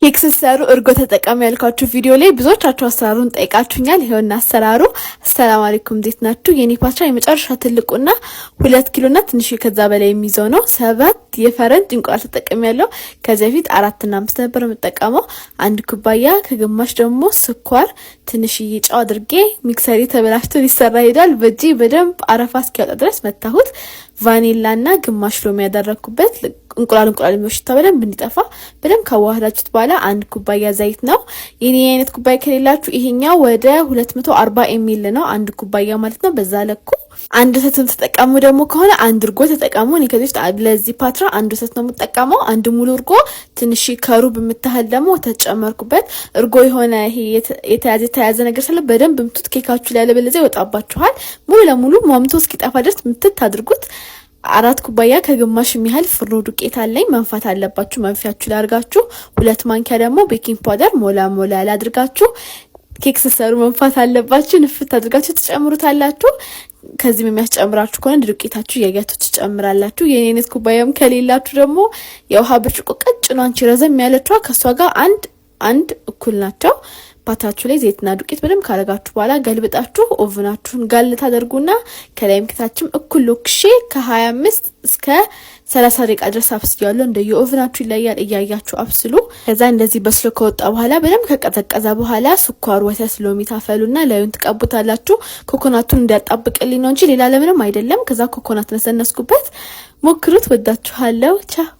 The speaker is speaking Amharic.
ኬክ ስትሰሩ እርጎ ተጠቀሙ ያልኳችሁ ቪዲዮ ላይ ብዙዎቻችሁ አሰራሩን ጠይቃችሁኛል። ይኸውና አሰራሩ። አሰላም አለይኩም፣ እንዴት ናችሁ? የኔ ፓትራ የመጨረሻ ትልቁና 2 ኪሎና ትንሽ ከዛ በላይ የሚይዘው ነው። 7 የፈረንጅ እንቁላል ተጠቅሜያለሁ። ከዚህ በፊት አራትና አምስት ነበር የምጠቀመው። 1 ኩባያ ከግማሽ ደግሞ ስኳር፣ ትንሽዬ ጨው አድርጌ mixer ኤ ተበላሽቶ ሊሰራ ሄዷል። በእጄ በደንብ አረፋ እስኪያወጣ ድረስ መታሁት። ቫኒላና ግማሽ ሎሚ ያደረግኩበት እንቁላል እንቁላል የሚወሽታ በደንብ እንዲጠፋ በደንብ ካዋህዳችሁት በኋላ 1 ኩባያ ዘይት ነው። የኔ አይነት ኩባያ ከሌላችሁ ይሄኛው ወደ 240 ml ነው፣ 1 ኩባያ ማለት ነው። በዛ ለኩ አንድ ወተትም ተጠቀሙ ደግሞ ከሆነ አንድ እርጎ ተጠቀሙ። እኔ ከዚህ ውስጥ ለዚህ ፓትራ አንድ ወተት ነው የምጠቀመው። አንድ ሙሉ እርጎ፣ ትንሽ ከሩብ የምታህል ደግሞ ወተት ጨመርኩበት። እርጎ የሆነ ይሄ የተያዘ የተያዘ ነገር ስለ በደንብ ምቱት ኬካችሁ ላይ፣ ያለበለዚያ ይወጣባችኋል። ሙሉ ለሙሉ ሟምቶ እስኪጠፋ ድረስ ምትት አድርጉት። 4 ኩባያ ከግማሽ የሚያህል ፍርኖ ዱቄት አለኝ። መንፋት አለባችሁ። መንፊያችሁ ላይ አድርጋችሁ 2 ማንኪያ ደግሞ baking powder ሞላ ሞላ ያለ አድርጋችሁ፣ ኬክ ስትሰሩ መንፋት አለባችሁ። ንፍት አድርጋችሁ ትጨምሩታላችሁ። ከዚህም የሚያስጨምራችሁ ከሆነ ዱቄታችሁ እያያችሁ ትጨምራላችሁ። የኔ አይነት ኩባያም ከሌላችሁ ደግሞ የውሃ ብርጭቆ ቀጭኗ አንቺ ረዘም ያለችዋ ከእሷ ጋር አንድ አንድ እኩል ናቸው። ፓትራችሁ ላይ ዘይትና ዱቄት በደንብ ካረጋችሁ በኋላ ገልብጣችሁ oven ኣችሁን ጋል ታደርጉና ከላይም ከታችም እኩል ለኩሼ ከ25 እስከ 30 ደቂቃ ድረስ አብስያለሁ። እንደ የ oven ኣችሁ ይለያል፣ እያያችሁ አብስሉ። ከዛ እንደዚህ በስሎ ከወጣ በኋላ በደንብ ከቀዘቀዘ በኋላ ስኳር፣ ወተት፣ ሎሚ ታፈሉና ላዩን ትቀቡታላችሁ። ኮኮናቱን እንዲያጣብቅልኝ ነው እንጂ ሌላ ለምንም አይደለም። ከዛ ኮኮናት ነሰነስኩበት። ሞክሩት። ወዳችኋለሁ። ቻው።